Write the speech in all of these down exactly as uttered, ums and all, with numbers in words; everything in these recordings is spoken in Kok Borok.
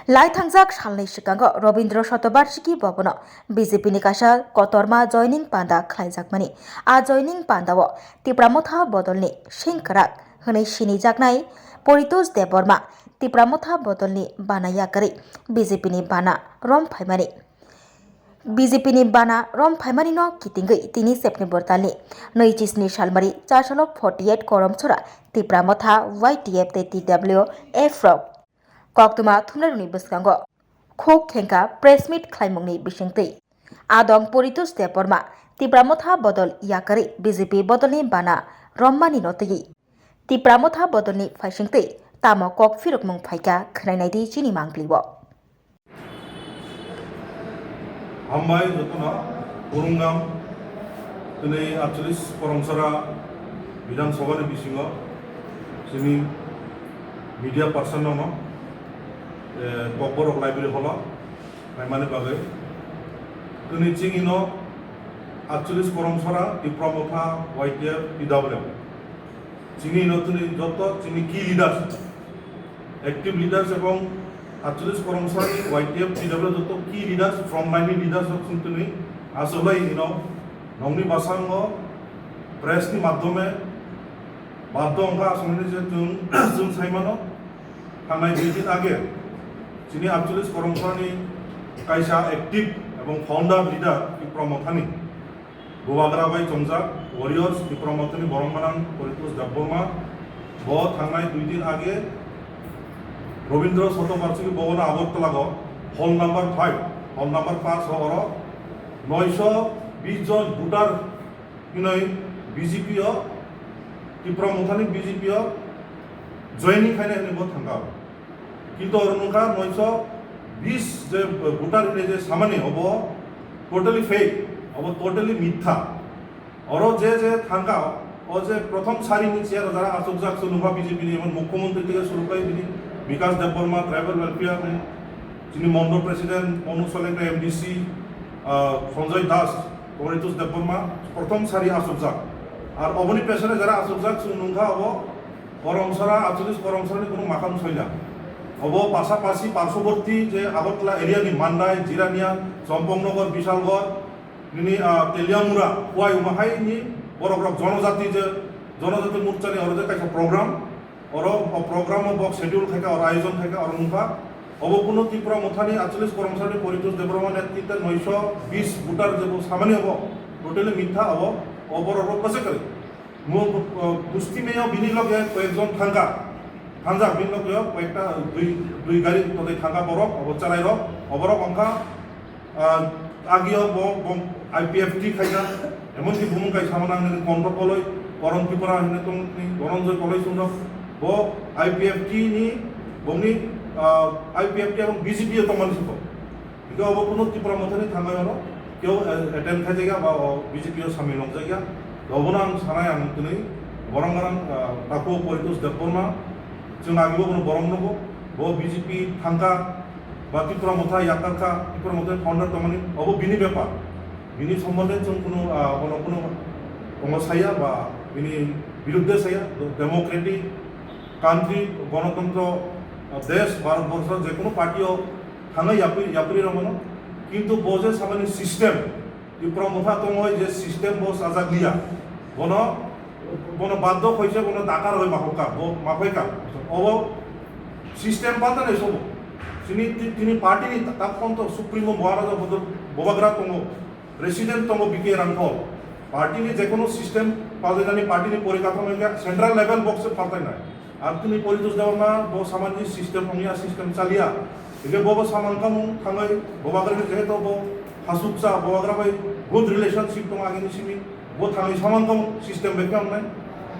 Lai thangjak salni sikango Robindra Shatobarshiki Bhabono B J P ni kaisa kotorma joining panda khlaijakmani. A joining pandao Tipra Motha bodolni sengkrak hwnwi sinijaknai Poritosh Debbarma Tipra Motha bodolni bana yakarwi B J P ni bana rom phaimani. B J P ni bana rom phaimanino kitingwi tini September talni nwi chisni salmari chasalo forty eight Koromsora Tipra Motha Y T F tei T W F rok koktwma thumnairokni bwskango khuk khengkha press meet khlaimungni bisingtwi. Adong Poritosh Debbarma Tipra Motha bodol yakarwi B J P bodolni bana rommanino twi Tipra Motha bodolni phaisingtwi tamo kok phirokmung phaikha khwnainaidi chini manglio. Hambai jotono kurungam tini aatcholish Koromsora Bidhan Sabha ni bisingo chini media person no, eh, Kokborok Library Hall o phaimani bagwi. Tini chini no aatcholish Koromsora, Tipra Motha, Y T F, T W F. Chini no tini joto chini key leaders, active leaders ebong aatcholish Koromsora ni Y T F, T W F joto key leaders, frontline ni leaders rok chwng tini asolai ino nongni bwskango press ni madhyome baddo wngkha aswk hwnwi je chwng, chwng sai mano. Thangnai dui din age chini aatcholish Koromsora ni kaisa active ebong founder leader Tipra Mothani Bubagra bai chongjak warriors Tipra Mothani borok manang Poritosh Debbarma. Bo thangnai dui din age Robindra Shatobarshiki Bhabono Agartala go hall number five, hall number paanch o oro noisho bish jon voter hinoi B J P o, Tipra Mothani B J P o joining khainai hinoi bo thangkha. Kintu oro nungkha noisho bish je voter hinoi je samani obo totally fake, obo totally mitha. Oro je je thangkha, o je prothom sari ni chair o jara achukjak se nungkha B J P ni, emon Mukhyamantri theke suru khai bini Bikash Debbarma, Tribal Welfare ni, chini Mondol President Monu Solengta, M D C, ah, Sanjoy Das, Poritosh Debbarma, prothom sari achukjak. Ar oboni pesone jara achukjak, chwng nungkha obo Koromsora, aatcholish Koromsora ni kunu makham soila. Obo pasapasi parsoborti je Agartala area ni Mandai, Jirania, Champaknagar, Bishalgarh, nini, ah, Teliamura, Khowai, omo hai ni borok rok jonojati je, Jonojati Morcha ni oro je kaisa program, oro o program o bo schedule khaikha, oro ayojon khaikha, oro nungkha. Obo kunu Tipra Mothani aatcholish Koromsora ni Poritosh Debbarma netrite noisho bish voter je bo samani obo totally mitha obo, o borok rok kwchak kwrwi. Mo, o, Gusti Meyo bini loge koyekjon thangkha, thangjak bini loge o koyekta dui, dui gari totwi thangkha borok, obo chwrai rok, oborok wngkha, ah, agio bo, bo I P F T khaikha, emonki bumung kaisa mano ang nini Kondo Koloi, Koron Tripura hinwi tong ni, Dhananjoy Koloi chwng rok, bo I P F T ni, bongni, ah, I P F T ebong B J P o tongmani se bo. Hingke obo kunu Tipra Mothani thangwi oro keu, eh, attend khaijak ya ba o B J P o samil nongjak ya. Obono ang sanai ang tini borok gorang, ah, takhuk Poritosh Debbarma, chwng agibo bono borok nugo, bo B J P thangkha ba Tipra Motha yakarkha, Tipra Motha founder tongmani, obo bini bepar. Bini sombonde chwng kunu, ah, bono kunu tongo saya ba bini birudde saya, democratic country, gonotontro, ah, desh, Bharat borsho je kunu party o thangwi yapri, yapri rw mano. Kintu bo je samani system, Tipra Motha tongwi je system bo chajak liya, bono, bono baddo khaise bono dakar hoi mahoka, bo mahoika. Obo system palta nai sobo. Chini ti-, tini party ni ta-, ta phone to supremo Maharaja Bodol Bobagra tongo, president tongo B K Rangkhol. Party ni jekono system paltainani party ni porikathomo hingke central level box se paltainai. Ar tini Poritosh Debbarma bo samani system ongya, system chaliya. Hingke bo bo samang kamung thangwi Bobagra ni jehetu bo hasuksa Bobagra bai good relationship tongo agini simi. Bo thangwi samang kamung system bai khe ongnai.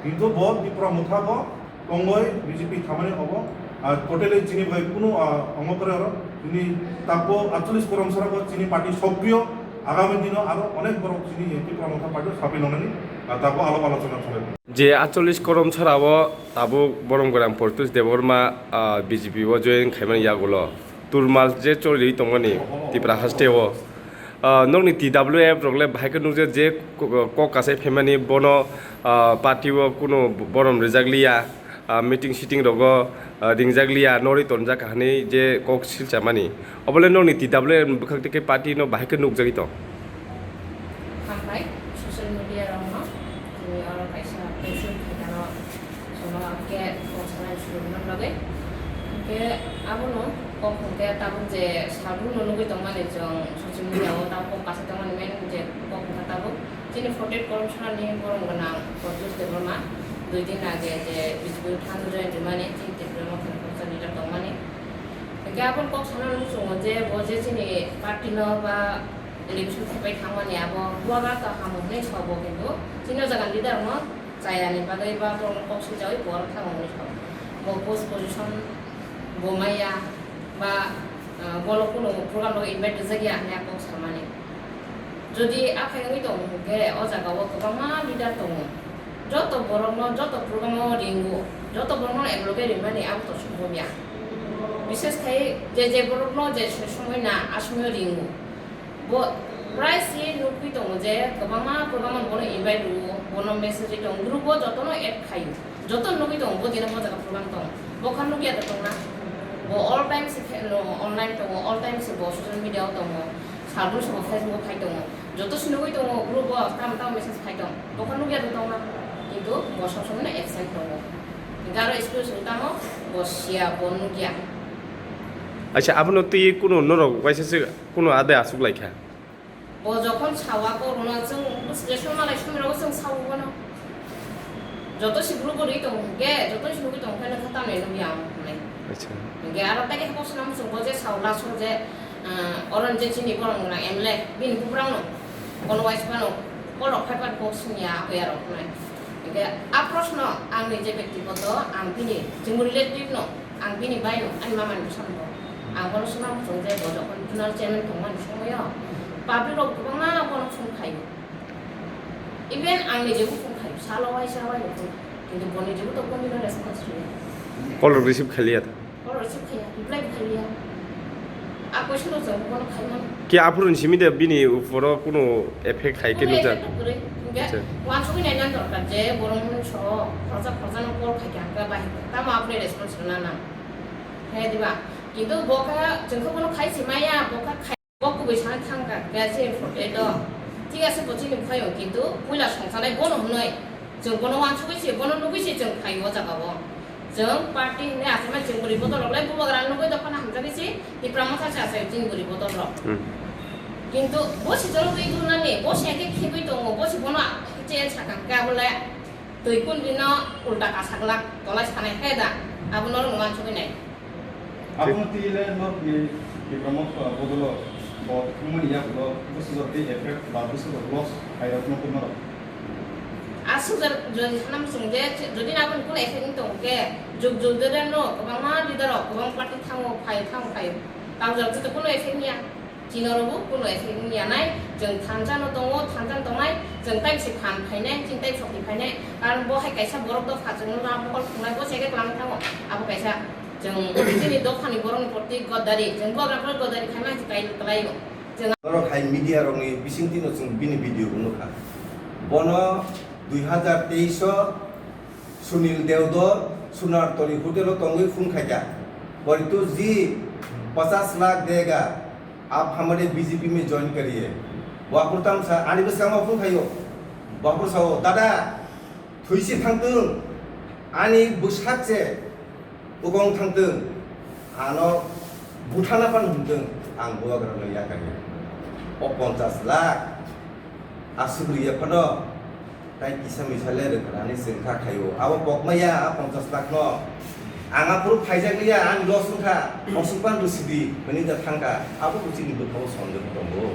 Kintu bo Tipra Motha bo tongwi B J P thamani obo. Ar totally chini bai kunu, ah, ongo kore oro. Chini takbo aatcholish Koromsora bo chini party sokriyo. Agami dino aro onek borok chini Tipra Motha party o sapi nongnani, ah, takbo alop alochona cholai. Je aatcholish Koromsora o tabuk Boromgwrang Poritosh Debbarma, ah, B J P o join khaimani yagulo turmal je choli tongmani Tipra haste o, ah, nokni T W F rok le bahai khe nukjak je ko-, kok kasai phaimani bono, ah, party o kunu borom rijak liya. ah, meeting sitting rogo, ah, ringjak liya, norwi tonjak hinwi je kok silchamani. Obole nokni T W F bwkhak tei khe party no bahai khe nukjagwi tong. Hambai, social media rokno, tini oro kaisa press meet khaikha no, sono hwnkhe kok sanai suruhna bagwi. Hwnkhe abono kok hwnkhe tabuk je sabukno nugwi tongmani chwng social media o tabuk kok kasa tongmani main je kok hwnkhe tabuk chini forty eight Karamsarani borom gwnang Pradyot Debbarma dui din age je B J P thang join rwmani chini Tipra Motha ni kok sa leader tongmani. Hwnkhe aboni kok sana nung chungo je bo je chini party no ba election thangpai thangmani abo bubagra to hamo hinwi sao bo, kintu chini o jaga leader no chayani bagwi ba borok no kok sinchawi bo oro thango hinwi sao. Bo post position bo maya ba, ah, bolo kuno program rogo invite rijak ya hinwi a kok samani. Jodi aphai wngwi tongo hwnkhe o jaga o kwbangma leader tongo. Joto borok no joto program o ringo, joto borok no enroll khe ringmani abo to sombhob ya. Bishes khai je je borok no je somoi na a somoi o ringo. Bo prai se nugwi tongo je kwbangma, kwbangma bono invite rwo, bono message tongo, group o jotono add khaio. Joto nugwi tongo, bo dino bo jaga program tongo. Bo kha nugya da tongna? Bo all time se khe-, no, online tongo, all time se bo social media o tongo, salbrum se bo Facebook o phai tongo. Joto se nugwi tongo, group o tamo tamo message phai tongo. Bo kha nugya da tongna? Kintu bo sob somoi no absent tongo. Garo school se tamo bo siya, bo nugya. Acha, abono twi kuno norok waisa se kuno ade asuk lai kha? Bo jokhon sawa korokno chwng bwswk songma lai songwi rogo chwng sawi bono. Joto se group o rwi tongo hwnkhe, joto se nugwi tongo hwnkhe nokha tamni nukya ang hwnwi. Acha. Hwnkhe aro tei khe hapo swnam chwng bo je sao laso je, ah, oro je chini borok gwnang M L A bini buprang no bono waisa phano call rok phai phano kok singya aboni aro hwnwi. Hwnkhe a proshno ang ni je bektigoto ang bini chwng relative no Ang bini bai no, ani mama ni bwsa no bo. Ang bono swngna muchung je bo jokhon zonal chairman tongmani somoio public rok kwbangma bono phone khaio. Even ang ni jebo phone khaio, salo waisa waino phone khaio. Kintu boni jebo to kono response riya. Call rok receive khaliya ta? Call receive khaiya, reply bo khaiya. A question rok jang bono khaimano. Ki aphuru ni simi de bini uporo kuno effect khai khe nukjak? Effect kwrwi. Hwnkhe acha. Wansugwi naina dorkar je borok mung so khoroksa khoroksa no call khai khe ang khe bai. Tamo aphuru response rwna nang. He diba? Kintu bo kha chwng khe bono khai se maya, bo kha khai, bo kubui sana thang kha, khe se photo do. Thik ase bo chini phaio, kintu puila songsanai bono hwnwi. Chwng bono wansugwi se, bono nugwi se chwng phaio o jaga o. Chwng party hwnwi achaimani chwng bwrwi bodol rok lai bubagra nugwi dophano hamjagwi se, Tipra Motha se achai chini bwrwi bodol rok. Hmm. Kintu bo se chwng twi dunani, bo se khe khibwi tongo, bo se bono che sakha khe abo le. Twi kun bino ulta kasak lak tolai sanai khe da, abo norok no wansugwi nai. Abono twi le norok ni Tipra Motha bodolo bo thangmani yagulo bwsajwk tei effect ba bwsajwk loss khairokno tei norok. Aswk jora jodi sanam chwng je jodi aboni kun effect wng tong khe juk juk de no kwbangma leader rok kwbang party thango phai thango phai tang jora jodi kun effect niya. Chini oro bo kuno effect wngya nai, chwng thansa no tongo, thansa no tongnai, chwng tai se phan phainai, chini tai sokti phainai, karon bo hai kaisa borok dopha chwng no bokol phungnai, bo se khe twlang thango, abo kaisa chwng chini dopha ni borok ni proti godari, chwng bubagra ni proti godari khaima se kai kwlai o. Chwng norok hai media rok ni bisingtwi no chwng bini video bo nukha. Bono dui hazar teis o Sunil Deodor Sunartoli hotel o tongwi phone khaikha. Bori tu ji pachas lakh dega, aap hamare B J P mein join kariye. Bo aphuru tamo sa, ani bwskango phone khaio. Bo aphuru sao, dada, thwi se thangtwng, ani bwsak se ukong thangtwng, ano buthana pan hwntwng, ang bubagra no yakari. O ponchas lakh, aswk riya phano, Tai kisa misa le rwkhrani chwng kha khaio. Abo pokma ya, a ponchas lakh no. Ang aphuru phaijak liya, ani loss wngkha. Osuk pan rwsidi, hwnwi da thangkha. Abo bo chini bwkhao sondeho tongo.